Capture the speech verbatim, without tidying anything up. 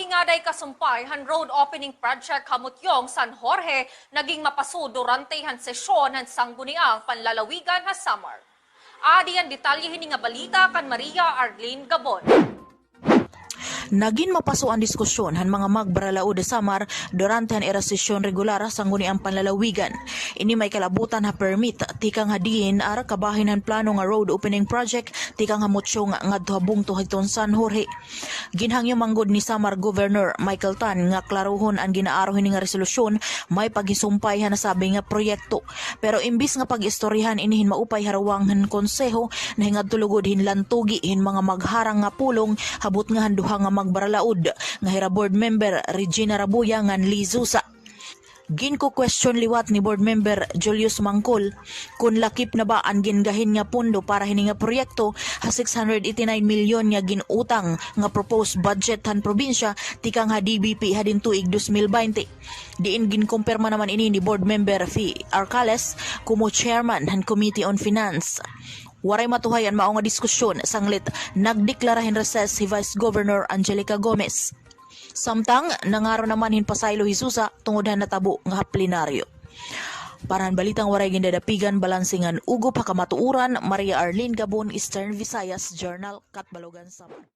Ngaday kasumpay han road opening project ha Motiong, San Jorge, nagin mapaso durante han sesyon han Sangguniang Panlalawigan ha Samar. Adi an detalye hini nga balita kan Maria Arlene Gabon. Nagin mapaso an diskusyon han mga magbaralaod ha Samar durante han ira sesyon regular ha Sangguniang Panlalawigan. Ini may kalabutan ha permit tikang ha D E N R kabahin han plano nga road opening project tikang ha Motiong ngadto ha bungto hiton San Jorge. Ginhangyo man gud ni Samar Governor Michael Tan nga klarohon an gin-aaro hini nga resolusyon may paghisumpay han nasabi nga proyekto. Pero imbis nga pag-istoryahan ini hin maupay ha ruwang han konseho, nahingadto lugod hin lantugi hin mga magharang nga pulong ha butnga han duha nga magbaralaod nga hira Board Member Regina Rabuya ngan Lee Zusa. Ginkukwestiyon liwat ni Board Member Julius Mangkol kon lakip na ba an gingahin nga pondo para hini nga proyekto ha six hundred eighty-nine milyon nga gin-utang nga proposed budget han probinsya tikang ha D B P hadin tuig dos mil baynte. Diin ginkumpirma naman ini ni Board Member Fe Arcales komo chairman han Committee on Finance. Waray matuhay an mao nga diskusyon sanglit nagdeklara hin recess hi Vice Governor Angelica Gomez. Samtang nangaro naman hin pasaylo hi Zusa tungod han natabo nga ha plenaryo. Para han balitang waray gindadapigan, balanse ngan ugop ha kamatuoran, Maria Arlene Gabon, Eastern Visayas Journal, Catbalogan, Samar.